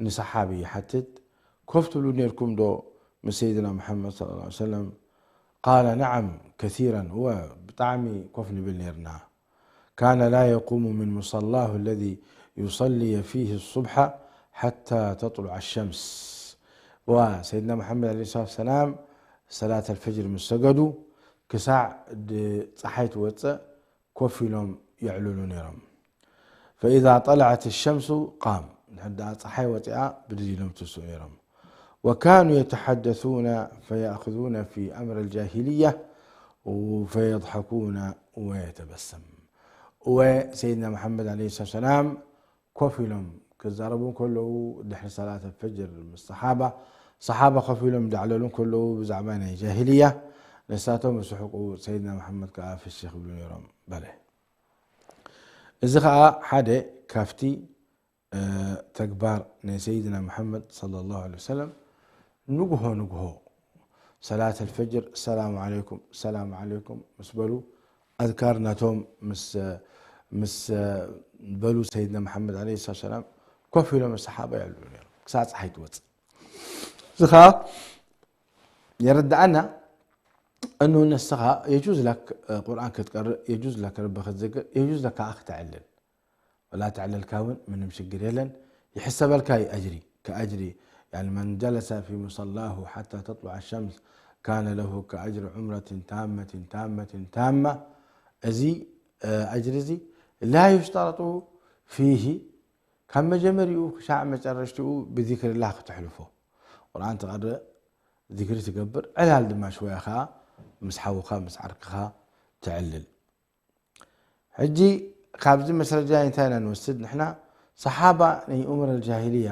ንሰሓቢ ይሓትት፣ ኮፍ ትብሉ ነይርኩም ዶ ምስ ሰይድና መሓመድ صلى الله عليه وسلم؟ قال: نعم، كثيرا، እወ፣ ብጣዕሚ ኮፍ ንብል ነይርና። كان لا يقوم من مصلاه الذي يصلي فيه الصبح حتى تطلع الشمس። እዋ፣ ሰይድና መሓመድ ዓለይሂ ሰላቱ ወሰላም ሰላት ኣልፈጅር ምስ ሰገዱ ክሳዕ ድ-፣ ጸሓይ ትወጽእ ኮፍ ኢሎም የዕልሉ ነይሮም። فإذا طلعت الشمس قام، እንድሕር ደኣ ጸሓይ ወጺኣ ብድድ ኢሎም ትስኡ ነይሮም። وكانوا يتحدثون فيأخذون في أمر الجاهلية فيضحكون ويتبسم። እወ፣ ሰይድና መሓመድ ዓለይሂ ሰላም ኮፍ ኢሎም ክዛረቡ ከለዉ፣ ድሕሪ ሰላት ፈጅር ምስ ሰሓባ፣ ሰሓባ ኮፍ ኢሎም ዳዕለሉ ከለዉ፣ ብዛዕባ ናይ ጃሂልያ፣ ንሳቶም ይስሕቁ፣ ሰይድና መሓመድ ከኣ ፍሽኽ ይብሉ ነይሮም በለ። እዚ ኸኣ ሓደ ካብቲ፣ እ፣ ተግባር ናይ ሰይድና መሓመድ ሰለላሁ ዐለይሂ ወሰለም፣ ንግሆ ንግሆ ሰላት ኣልፈጅር፣ ሰላም ዓለይኩም፣ ሰላም ዓለይኩም ምስ በሉ፣ ኣዝካር ናቶም ምስ፣ ምስ በሉ፣ ሰይድና መሓመድ ዓለይሂ ሰላም ኮፍ ኢሎም ሰሓባ የዕልሉ ነይሮም፣ ክሳዕ ጸሓይ ትወጽእ። እዚ ኸኣ የረድኣና፣ እኑ ንስኻ የጁዝ ለክ ቁርኣን ክትቀርእ፣ የጁዝ ለክ ረቢ ክትዝክር፣ የጁዝ ለክ ከኣ ክተዕልል። ወላ ተዕልልካ እውን ምንም ሽግር የለን። ይሕሰበልካ እዩ ኣጅሪ፣ ከኣጅሪ፣ ያኒ፣ መን ጀለሰ ፊ ሙሰላሁ ሓታ ተጥሉዐ ሸምስ ካነ ለሁ ከኣጅሪ ዑምረትን ታመትን ታመትን ታማ። እዚ፣ እ፣ ኣጅሪ እዚ لا يشترط فيه ካብ መጀመሪኡ ክሻዕ መጨረሽትኡ ብዚክርላህ ክትሕልፎ። ቁርኣን ትቐርእ፣ ዚክሪ ትገብር፣ ዕላል ድማ ሽወያ ኸዓ ምስ ሓውኻ ምስ ዓርክኻ ትዕልል። ሕጂ ካብዚ መስረጃ እንታይ ኢና ንወስድ ንሕና? ሰሓባ ናይ ኡመር ኣልጃሂልያ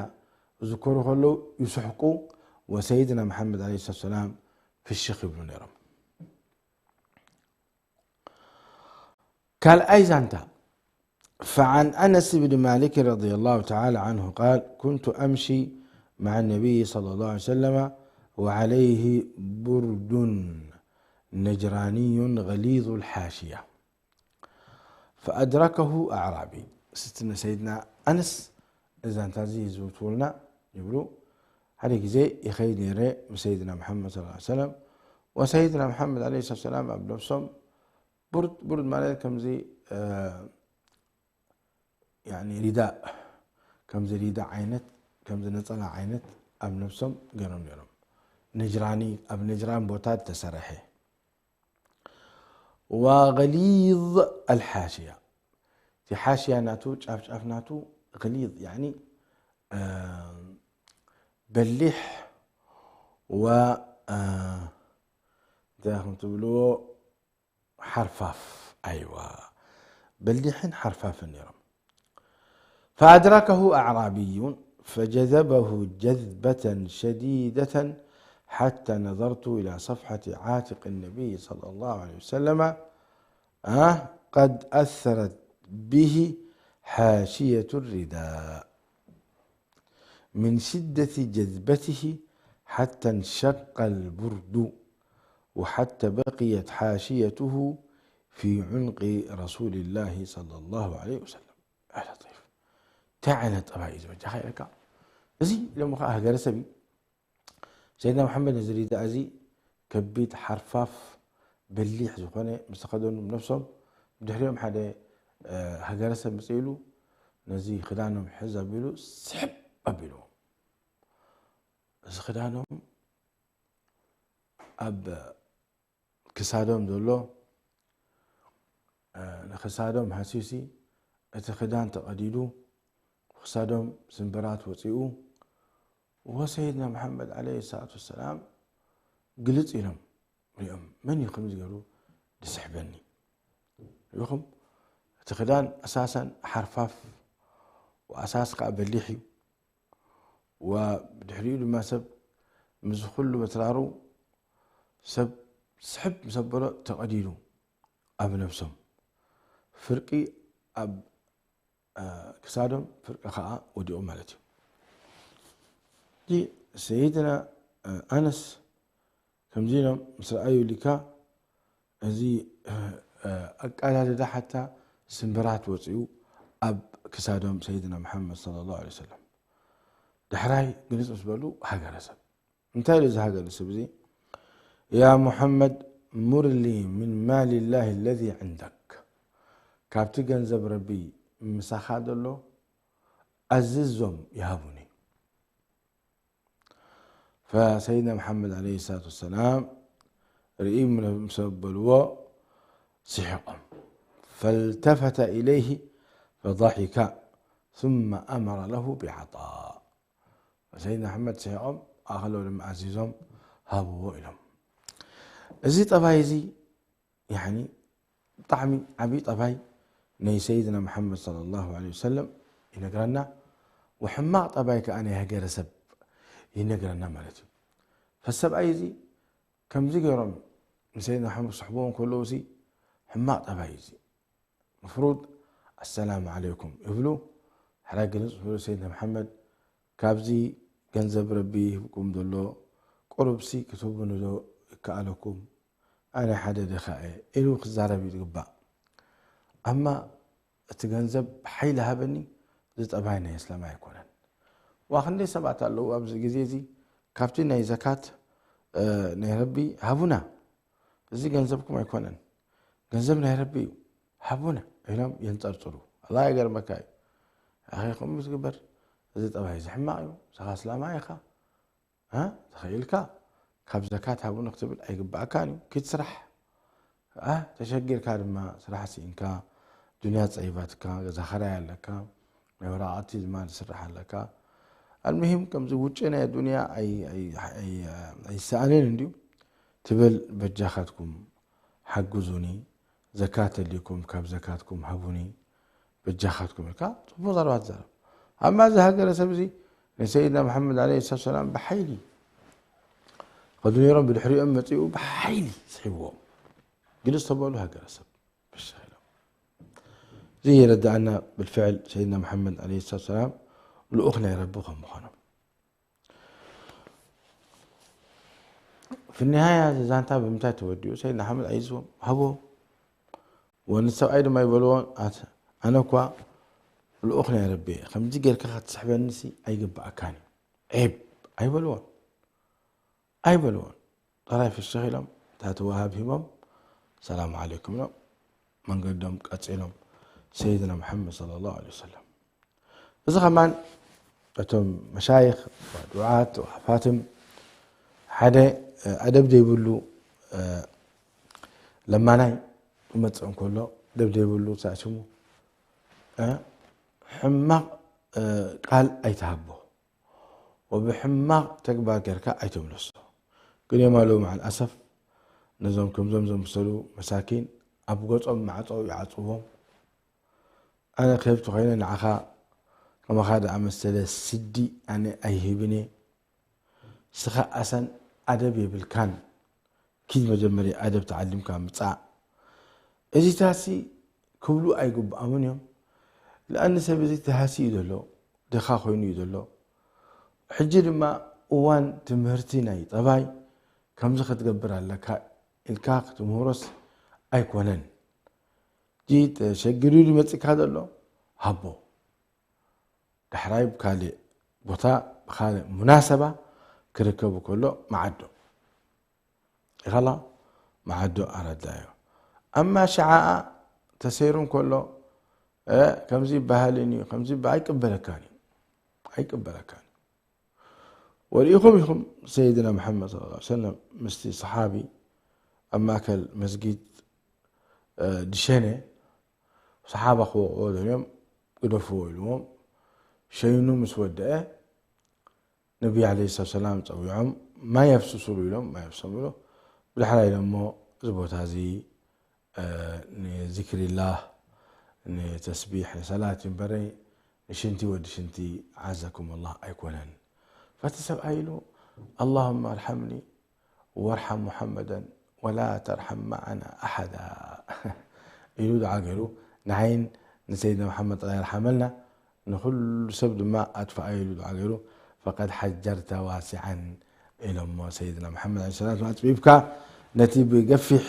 ዝዝከሩ ከለዉ ይስሕቁ፣ ወሰይድና መሓመድ ዓለይሂ ሰላም ፍሽኽ ይብሉ ነይሮም። ካልኣይ ዛንታ، فعن أنس بن مالك رضي الله تعالى عنه قال: كنت أمشي مع النبي صلى الله عليه وسلم وعليه برد نجراني غليظ الحاشية فأدركه أعرابي. ستنا سيدنا أنس ዛንታ እዚ ይዝውትውልና ይብሉ። ሓደ ግዜ ይኸይድ ነይረ ምስ ሰይድና መሓመድ ሰለላሁ ዐለይሂ ወሰለም፣ ወሰይድና መሓመድ ዐለይሂ ሰላም ኣብ ነብሶም ቡርድ፣ ቡርድ ማለት ከምዚ፣ እ፣ ያኒ ሪዳእ፣ ከምዚ ሪዳእ ዓይነት፣ ከምዚ ነጸላ ዓይነት ኣብ ነብሶም ገይሮም ነይሮም። ነጅራኒ፣ ኣብ ነጅራን ቦታ ዝተሰርሐ። وغليظ الحاشية، እቲ ሓሽያ ናቱ፣ ጫፍ ጫፍ ናቱ غليظ፣ ያኒ፣ እ፣ በሊሕ ወ፣ እ፣ እንታይ ኢኹም ትብልዎ? ሓርፋፍ። ኣይዋ፣ በሊሕን ሓርፋፍን ነይሮም። فأدركه أعرابي فجذبه جذبة شديدة حتى نظرت إلى صفحة عاتق النبي صلى الله عليه وسلم، آه، قد أثرت به حاشية الرداء. من شدة جذبته حتى انشق البرد وحتى بقيت حاشيته في عنق رسول الله صلى الله عليه وسلم. يا لطيف. እንታይ ዓይነት ጠባይ እዩ ዝበጃኻ ኢለካ። እዚ ሎሚ ከዓ ሃገረሰብ እዩ። ሰይድና መሓመድ ነዚ ሪዳእ እዚ ከቢድ ሓርፋፍ በሊሕ ዝኾነ ምስ ተኸደኑ ነብሶም፣ ብድሕሪኦም ሓደ፣ እ፣ ሃገረሰብ መፅእ ኢሉ ነዚ ክዳኖም ሕዝ ኣቢሉ ስሕብ ኣቢልዎም። እዚ ክዳኖም ኣብ ክሳዶም ዘሎ፣ እ፣ ንክሳዶም ሃሲዩሲ እቲ ክዳን ተቐዲዱ፣ ክሳዶም ስምብራት ወፂኡ፣ ወሰይድና መሓመድ ዓለይሂ ሰላቱ ወሰላም ግልፅ ኢሎም ሪኦም፣ መን እዩ ከምዚ ገይሩ ዝስሕበኒ? ሪኢኹም? እቲ ክዳን ኣሳሰን ሓርፋፍ ወኣሳስ ከዓ በሊሕ እዩ። ወብድሕሪኡ ድማ ሰብ ምስዚ ኩሉ በትራሩ ሰብ ስሕብ ምስ ኣበሎ ተቐዲዱ ኣብ ነብሶም ፍርቂ ኣብ፣ እ፣ ክሳዶም ፍርቂ ከዓ ወዲቑ ማለት እዩ። እዚ ሰይድና፣ እ፣ ኣነስ ከምዚ ኢሎም ምስ ረኣዩ ኢልካ፣ እዚ፣ እ፣ ኣቀዳድዳ ሓታ ስምብራት ወፂኡ ኣብ ክሳዶም ሰይድና መሓመድ ሰለላሁ ዐለይሂ ወሰለም። ዳሕራይ ግልፅ ምስ በሉ ሃገረሰብ። እንታይ ኢሉ እዚ ሃገረሰብ እዚ? يا محمد مر لي من مال الله الذي عندك، ካብቲ ገንዘብ ረቢ ምሳኻ ዘሎ ኣዝዞም ይሃቡኒ። ፈሰይድና መሓመድ ዓለይሂ ሰላቱ ወሰላም ርእይ ምስ ኣበልዎ ስሒቖም። فالتفت إليه فضحك ثم أمر له بعطاء። ሰይድና መሓመድ ስሒቖም ኣኸሎ ድማ ኣዚዞም ሃብዎ ኢሎም። እዚ ጠባይ እዚ ያኒ ብጣዕሚ ዓብዪ ጠባይ ናይ ሰይድና መሓመድ ሰለላሁ ዐለይሂ ወሰለም ይነግረና፣ ወሕማቕ ጠባይ ከዓ ናይ ሃገረሰብ ይነግረና ማለት እዩ። ፈሰብኣይ እዚ ከምዚ ገይሮም ንሰይድና መሓመድ ክስሕብዎ ከለዉ ሲ ሕማቕ ጠባይ እዩ እዚ። መፍሩድ ኣሰላሙ ዓለይኩም ይብሉ። ሕራይ ግልጽ ዝብሉ ሰይድና መሓመድ ካብዚ ገንዘብ ረቢ ይህብኩም ዘሎ ቁሩብሲ ክትህቡኒ ዶ ይከኣለኩም? ኣነ ሓደ ድኻ እየ ኢሉ ክዛረብ እዩ ዝግባእ። ኣማ እቲ ገንዘብ ብሓይሊ ሃበኒ፣ እዚ ጠባይ ናይ እስላም ኣይኮነን። ዋ ክንደይ ሰባት ኣለዉ ኣብዚ ግዜ እዚ ካብቲ ናይ ዘካት፣ እ፣ ናይ ረቢ ሃቡና፣ እዚ ገንዘብኩም ኣይኮነን፣ ገንዘብ ናይ ረቢ እዩ፣ ሃቡና ኢሎም የንጸርጽሩ። ኣላ የገርመካ እዩ። ኣኸ ከምኡ ትግበር፣ እዚ ጠባይ እዚ ሕማቕ እዩ፣ ንስኻ እስላማይ ኢኻ። እ፣ ተኸኢልካ ካብ ዘካት ሃቡኒ ክትብል ኣይግባኣካን እዩ። ኪድ ስራሕ። እ፣ ተሸጊርካ ድማ ስራሕ ስኢንካ ዱንያ ጸይባትካ፣ ገዛ ኸራይ ኣለካ፣ ናይ ወረቓቕቲ ድማ ትስራሕ ኣለካ። ኣልሙሂም ከምዚ ውጪ ናይ ዱንያ ኣይ-፣ ኣይ-፣ ኣይ-፣ ኣይሰኣንን እንድዩ ትብል፣ በጃኻትኩም ሓግዙኒ፣ ዘካት ተልይኩም ካብ ዘካትኩም ሃቡኒ፣ በጃኻትኩም ኢልካ ጽቡቕ ዘረባ ትዛረብ። ኣማ እዚ ሃገረ ሰብ እዚ ንሰይድና መሓመድ ዓለይሂ ሰላቱ ሰላም ብሓይሊ ከዱ ነይሮም፣ ብድሕሪኦም መጺኡ ብሓይሊ ስሒብዎም። ግልጽ ተበሉ ሃገረ ሰብ ብሻ ኢሎም። እዚ የረድኣና ብልፍዕል ሰይድና መሓመድ ዓለይሂ ሰላቱ ሰላም ልኡኽ ናይ ረቢ ከም ምዃኖም። ፍኒሃያ እዚ ዛንታ ብምንታይ ተወዲኡ? ሰይድና ሓመድ ኣይዝዎም ሃቦ ወን ሰብኣይ ድማ ይበልዎ፣ ኣት-፣ ኣነ እኳ ልኡኽ ናይ ረቢ እየ፣ ከምዚ ጌርካ ክትስሕበኒሲ ኣይግባኣካን እዩ፣ ዔብ ኣይበልዎን፣ ኣይበልዎን። ጥራይ ፍሽኽ ኢሎም እታ ተወሃብ ሂቦም ሰላም ዓለይኩም ኢሎም መንገዶም ቀጺሎም። ሰይድና መሓመድ ሰለላሁ ዐለይሂ ወሰለም። እዚ ከማን እቶም መሻይኽ፣ ዱዓት፣ ሓፋትም ሓደ፣ እ፣ ኣደብ ዘይብሉ፣ እ፣ ለማናይ ክመጽእ እንከሎ፣ ኣደብ ዘይብሉ ሳሽሙ፣ እ፣ ሕማቕ፣ እ፣ ቃል ኣይትሃቦ። ወብሕማቕ ተግባር ጌርካ ኣይትምለሶ። ግን የማሉ መዓል ኣሰፍ ነዞም ከምዞም ዘምሰሉ መሳኪን ኣብ ገጾም ማዕጾ ይዓጽዎም። ኣነ ክህብ ተኾይነ ንዓኻ ከማኻ ደኣ መሰለ ስዲ ኣነ ኣይህብን እየ። ስኻ ኣሰን ኣደብ የብልካን። ኪድ መጀመርያ ኣደብ ተዓሊምካ ምጻእ። እዚታሲ ክብሉ ኣይግብኣምን እዮም። ለኣኒ ሰብ እዚ ተሃሲ እዩ ዘሎ፣ ድኻ ኮይኑ እዩ ዘሎ። ሕጂ ድማ እዋን ትምህርቲ ናይ ጠባይ ከምዚ ክትገብር ኣለካ ኢልካ ክትምህሮስ ኣይኮነን። እዚ ተሸጊሩ ድዩ መጺእካ ዘሎ? ሃቦ። ዳሕራይ ብካልእ ቦታ፣ ብካልእ ሙናሰባ ክርከብ ከሎ መዓዶ። ኢኻላ መዓዶ ኣረዳዮ። ኣማ ሽዓኣ ተሰይሩ እንከሎ፣ እ፣ ከምዚ ይበሃልን እዩ፣ ከምዚ ይበ-፣ ኣይቅበለካን እዩ። ኣይቅበለካን እዩ። ወሪኢኹም ኢኹም ሰይድና መሓመድ ሰለላሁ ዐለይሂ ወሰለም ምስቲ ሰሓቢ ኣብ ማእከል መስጊድ፣ እ፣ ድሸነ ሰሓባ ክወቕዎ ደልዮም ግደፍዎ ኢልዎም ሸይኑ ምስ ወደአ ነቢ ዓለይሂ ሰላቱ ሰላም ጸዊዖም ማይ ኣፍስሱሉ ኢሎም ማይ ኣፍሰምሉ። ብዳሕራይ ኢሎሞ እዚ ቦታ እዚ፣ እ፣ ንዚክሪላህ፣ ንተስቢሕ፣ ንሰላት እዩ እምበረይ ንሽንቲ ወዲ ሽንቲ ዓዘኩም ኣላህ ኣይኮነን። ፈቲ ሰብኣይ ኢሉ ኣላሁመ ኣርሐምኒ ወርሐም ሙሐመደን ወላ ተርሐም መዓና ኣሐዳ ኢሉ ዱዓ ገይሩ፣ ንዓይን ንሰይድና መሓመድ ጥራይ ርሓመልና፣ ንኹሉ ሰብ ድማ ኣጥፍኣዮ ኢሉ ዱዓ ገይሩ፣ ፈቀድ ሐጀርተ ዋሲዐን ኢሎሞ ሰይድና መሓመድ ዓለይሂ ሰላም። ኣጽቢብካ ነቲ ብገፊሕ፣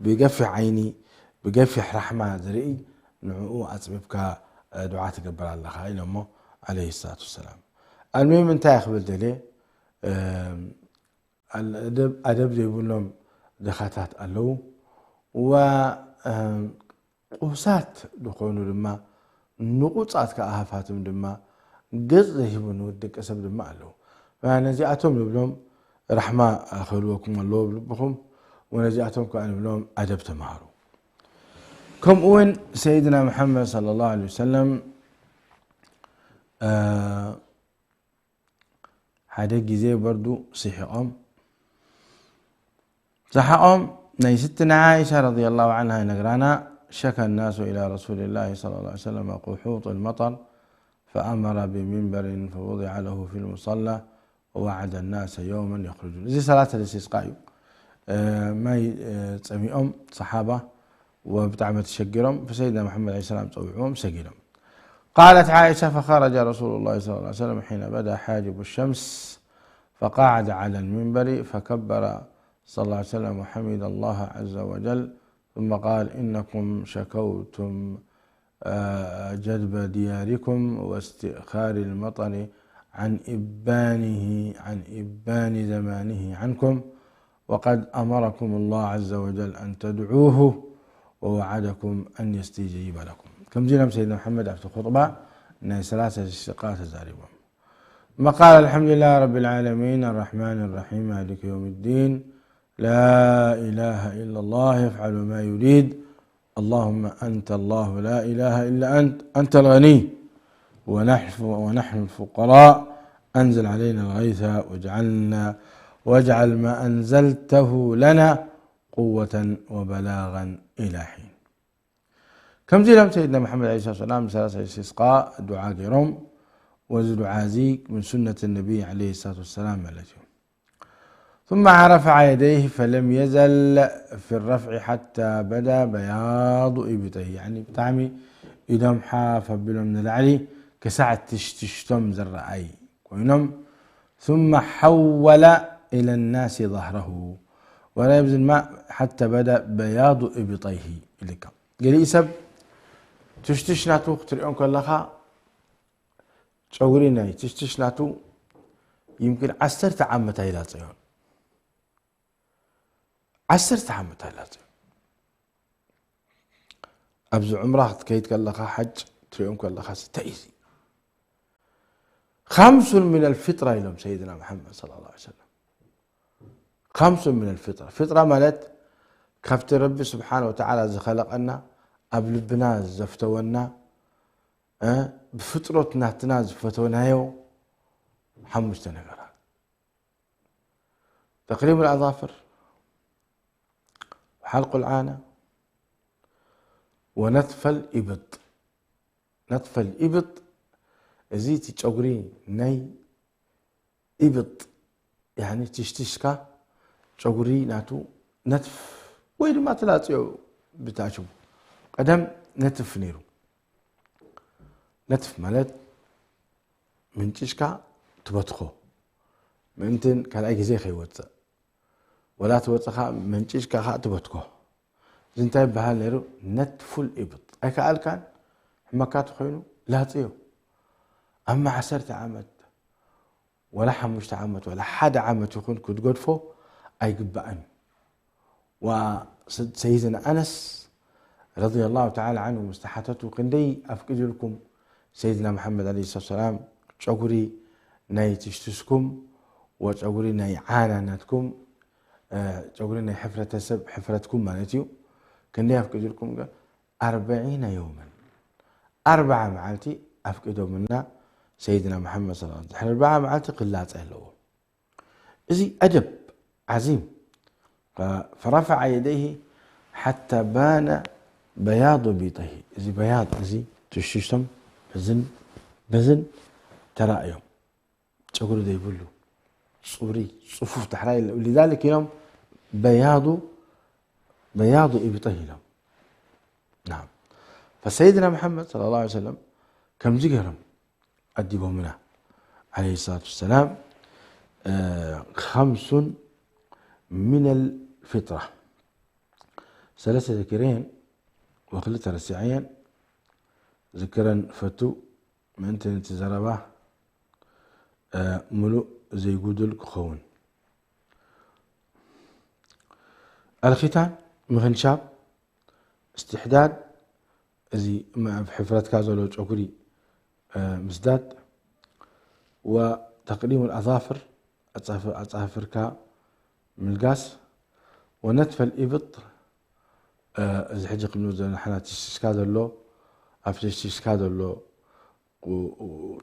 ብገፊሕ ዓይኒ፣ ብገፊሕ ራሕማ ዝርኢ ንዕኡ ኣጽቢብካ፣ እ፣ ዱዓ ትገብር ኣለኻ ኢሎሞ ዓለይሂ ሰላቱ ወሰላም። ኣልሙሂም እንታይ ክብል ደልየ፣ እ፣ ኣደብ፣ ኣደብ ዘይብሎም ድኻታት ኣለዉ። ወ-፣ እ፣ ቁሳት ዝኾኑ ድማ፣ ንቑጻት ከኣ ሃፋትም ድማ፣ ገጽ ዘይህቡ ንውድ ደቂ ሰብ ድማ ኣለዉ። ነዚኣቶም ንብሎም ራሕማ ክህልወኩም ኣለዎ ኣብ ልብኹም፣ ወነዚኣቶም ከኣ ንብሎም ኣደብ ተማሃሩ። ከምኡ እውን ሰይድና መሓመድ ሰለላሁ ዐለይሂ ወሰለም፣ እ፣ ሓደ ግዜ በርዱ ስሒቖም። ሰሓቖም ናይ ስትና ዓኢሻ ረዲየላሁ ዐንሃ ይነግራና፣ ሸካ ናሱ ኢላ ረሱሊላሂ ሰለላሁ ዐለይሂ ወሰለም ቁሑጥ ልመጠር ፈኣመረ ብሚንበሪን ፈወዲዐ ለሁ ፊ ልሙሰላ ወወዓደ ናሰ የውመን የኽሩጁን። እዚ ሰላት ልስቲስቃ እዩ። እ፣ ማይ፣ እ፣ ጸሚኦም ሰሓባ ወብጣዕሚ ተሸጊሮም፣ ሰይድና መሓመድ ዓለይሂ ሰላም ጸዊዕዎም ሰጊዶም። قالت عائشة: فخرج رسول الله صلى الله عليه وسلم حين بدا حاجب الشمس فقعد على المنبر فكبر صلى الله عليه وسلم وحمد الله عز وجل ثم قال: إنكم شكوتم، آه، جدب دياركم واستئخار المطر عن إبانه، عن إبان زمانه عنكم، وقد أمركم الله عز وجل أن تدعوه ووعدكم أن يستجيب لكم. ከምዚ ኢሎም ሰይድና መሓመድ ኣብቲ ኹጥባ ናይ ሰላሳ ሽቃ ተዛሪቦም። ثم قال: الحمد لله رب العالمين الرحمن الرحيم مالك يوم الدين لا إله إلا الله يفعل ما يريد اللهم أنت الله لا إله إلا أنت، أنت الغني ونحن، ونحن الفقراء، أنزل علينا الغيث واجعلنا، واجعل ما أنزلته لنا قوة وبلاغا إلى حين. ከምዚ ኢሎም ሰይድና መሓመድ ዓለይሂ ሰላቱ ወሰላም ሰላሳ ኢስቲስቃ ዱዓ ገይሮም። ወዚ ዱዓ እዚ ምን ሱነት ነቢይ ዓለይሂ ሰላቱ ወሰላም ማለት እዩ። ثم رفع يديه فلم يزل في الرفع حتى بدا بياض إبطيه። ያኒ ብጣዕሚ ኢዶም ሓፍ ኣቢሎም ንላዕሊ ክሳዕ ትሽትሽቶም ዝረኣይ ኮይኖም። ثم حول إلى الناس ظهره ورأى بذي الماء حتى بدا بياض إبطيه ኢልካ። ገሊኡ ሰብ ትሽትሽ ናቱ ክትሪኦ ከለኻ ጨጉሪ ናይ ትሽትሽ ናቱ ይምክን ዓሰርተ ዓመት ኣይላፀዮን። ዓሰርተ ዓመት ኣይላፀዮን። ኣብዚ ዑምራ ክትከይድ ከለኻ ሓጅ ትሪኦም ከለኻ እንታይ እዩ እዚ? خمس من الفطرة ኢሎም ሰይድና መሓመድ ሰለላሁ ዐለይሂ ወሰለም። خمس من الفطرة። ፊጥራ ማለት ካብቲ ረቢ ስብሓነ ወተዓላ ዝኸለቐና ኣብ ልብና ዘፍተወና እ፣ ብፍጥረት ናትና ዝፈተውናዮ ሓሙሽተ ነገራት። تقليم الأظافر وحلق العانة ونتف الإبط። ነትፈል ኢብጥ፣ እዚ እቲ ጨጉሪ ናይ ኢብጥ፣ ያኒ ትሽትሽካ ጨጉሪ ናቱ ነትፍ ወይ ድማ ትላጽዮ ብታችቡ። ቀደም ነትፍ ነይሩ። ነትፍ ማለት ምንጭሽካ ትበትኾ፣ ምእንትን ካልኣይ ግዜ ከይወፅእ፣ ወላ ትወፅኻ መንጭሽካ ከዓ ትበትኮ። እዚ እንታይ ይበሃል ነይሩ? ነትፉል ኢብጥ። ኣይከኣልካን፣ ሕመካ ተኾይኑ ላፅዮ። ኣማ ዓሰርተ ዓመት፣ ወላ ሓሙሽተ ዓመት፣ ወላ ሓደ ዓመት ይኹን ክትገድፎ ኣይግባእን። ወሰይድና ኣነስ ረዲየላሁ ተዓላ ዓንሁ ምስ ተሓተቱ፣ ክንደይ ኣፍቂዱልኩም ሰይድና መሓመድ ዓለይሂ ሰላቱ ወሰላም ጨጉሪ ናይ ትሽትሽኩም ወጨጉሪ ናይ ዓና ናትኩም፣ እ፣ ጨጉሪ ናይ ሕፍረተሰብ ሕፍረትኩም ማለት እዩ። ክንደይ ኣፍቂዱልኩም? ኣርበዒነ የውመን፣ ኣርብዓ መዓልቲ ኣፍቂዶምና ሰይድና መሓመድ ሰለላሁ ዐለይሂ ወሰለም። ድሕሪ ኣርብዓ መዓልቲ ክላፀ ኣለዎ። እዚ ኣደብ ዓዚም። ፈረፈዐ የደይሂ ሓታ ባነ በያዱ ቢጠይሂ። እዚ በያድ፣ እዚ ትሽትሽቶም በዝን በዝን ተራእዮም። ጨጉሪ ዘይብሉ፣ ፅሩይ፣ ፅፉፍ ዳሕራይ የለ። ሊዛሊክ ኢሎም በያዱ፣ በያዱ ኢብጠይሂ ኢሎም። ናም። ፈሰይድና መሓመድ ሰለላሁ ዐለይሂ ወሰለም ከምዚ ገይሮም ኣዲቦምና፣ ዓለይሂ ሰላቱ ወሰላም። እ፣ ኸምሱን ሚነል ፊጥራ። ሰለስተ ዘኪረየን ወክልተ ረሲዐየን። ዝክረን ፈቱ፣ ምእንቲ ነቲ ዘረባ፣ እ፣ ምሉእ ዘይጉዱል ክኸውን። ኣልኺታን፣ ምኽንሻብ፣ እስትሕዳድ፣ እዚ ኣብ ሕፍረትካ ዘሎ ጨጉሪ፣ እ፣ ምስዳድ፣ ወተቅሊም ኣልኣዛፍር፣ ኣጻፍ-፣ ኣጻፍርካ ምልጋስ፣ ወነትፈል ኢብጥ፣ እ፣ እዚ ሕጂ ክንብል ዘለና ንሕና ትሽትሽካ ዘሎ፣ ኣብ ትሽትሽካ ዘሎ ቁ-፣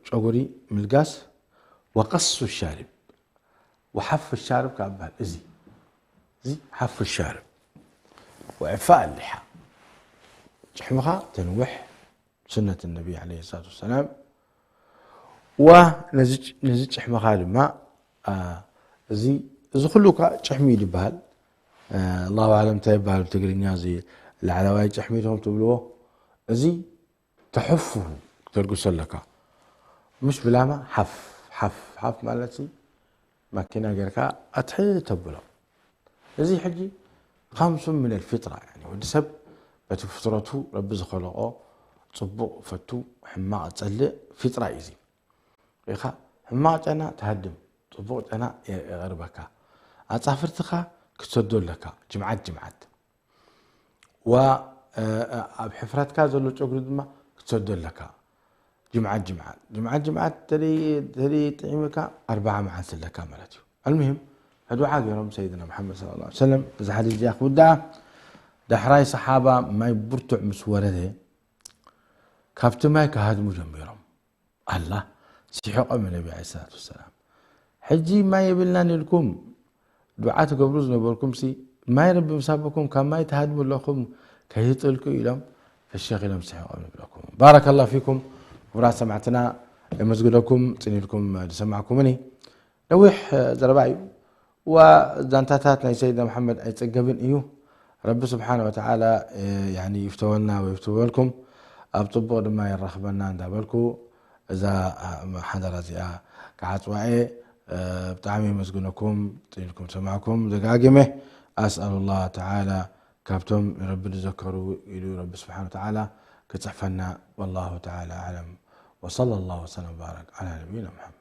ጨጉሪ ምልጋስ፣ ወቀሱ ሻርብ፣ ወሓፍ ሻርብ ካብ በሃል፣ እዚ፣ እዚ ሓፍ ሻርብ፣ ወዕፋ ኣሊሓ፣ ጭሕምኻ ተንውሕ፣ ሱነት ነቢ ዓለይሂ ሰላቱ ወሰላም። ዋ ነዚ ጭ-፣ ነዚ ጭሕምኻ ድማ፣ አ፣ እዚ፣ እዚ ኩሉ እኳ ጭሕሚ እዩ ዝበሃል። አ፣ ኣላሁ ኣዕለም እንታይ ይበሃል ብትግርኛ፣ እዚ ላዕለዋይ ጭሕሚ ኢኹም ትብልዎ። እዚ ተሕፉ ክተልግሶ ኣለካ። ምሽ ብላማ ሓፍ፣ ሓፍ፣ ሓፍ ማለት ሲ ማኪና ጌርካ ኣትሒ ተብሎ። እዚ ሕጂ ኻምሱን ሚነል ፊጥራ፣ ያኒ ወዲ ሰብ በቲ ፍጥረቱ ረቢ ዝኸለቆ ጽቡቕ ፈቱ፣ ሕማቕ ጸልእ ፊጥራ እዩ እዚ። ኢኻ ሕማቕ ጨና ትሃድም፣ ጽቡቕ ጨና የ-፣ የቐርበካ። ኣጻፍርትኻ ክትሰዶ ኣለካ፣ ጅምዓት ጅምዓት። ዋ፣ እ፣ እ፣ ኣብ ሕፍረትካ ዘሎ ጨጉሪ ድማ ክትሰዶ ኣለካ። ጅምዓት ጅምዓት፣ ጅምዓት ጅምዓት ተደይ-፣ ተደይ ጥዒምካ ኣርብዓ መዓልቲ ኣለካ ማለት እዩ። ኣልሙሂም፣ ሕዱዓ ገይሮም ሰይድና መሓመድ ሰለላሁ ዐለይሂ ወሰለም፣ እዚ ሓዲስ እዚኣ ክውድኣ፣ ዳሕራይ ሰሓባ ማይ ብርቱዕ ምስ ወረደ ካብቲ ማይ ክሃድሙ ጀሚሮም። ኣላ ስሒቖም ነቢ ዐለይሂ ሰላቱ ወሰላም። ሕጂ ማይ የብልናን ኢልኩም ዱዓ ትገብሩ ዝነበርኩም ሲ ማይ ረቢ ምሳበኩም ካብ ማይ ትሃድሙ ኣለኹም ከይጥልቁ ኢሎም ፍሽኽ ኢሎም ስሒቖም ንብለኩም። ባረከላሁ ፊኩም ክቡራት ሰማዕትና የመስግነኩም ጽኒልኩም ዝሰማዕኩምኒ። ነዊሕ ዘረባ እዩ። ዋ ዛንታታት ናይ ሰይድና መሓመድ ኣይጸገብን እዩ። ረቢ ስብሓነ ወተዓላ ይፍተወና ወይፍትወልኩም ኣብ ጽቡቕ ድማ የራኽበና እንዳበልኩ እዛ ሓደራ እዚኣ ክዓጽዋ እየ። ብጣዕሚ የመስግነኩም ጽኒልኩም ዝሰማዕኩም ደጋጊመ ኣስኣሉ ላህ ተዓላ ካብቶም ንረቢ ዝዘከሩ ኢሉ ረቢ ስብሓነ ወተዓላ ክጽሕፈና። ወላሁ ተዓላ ኣዕለም። ወሰለ ላሁ ወሰለም ወባረክ ዓላ ነቢይና ሙሓመድ።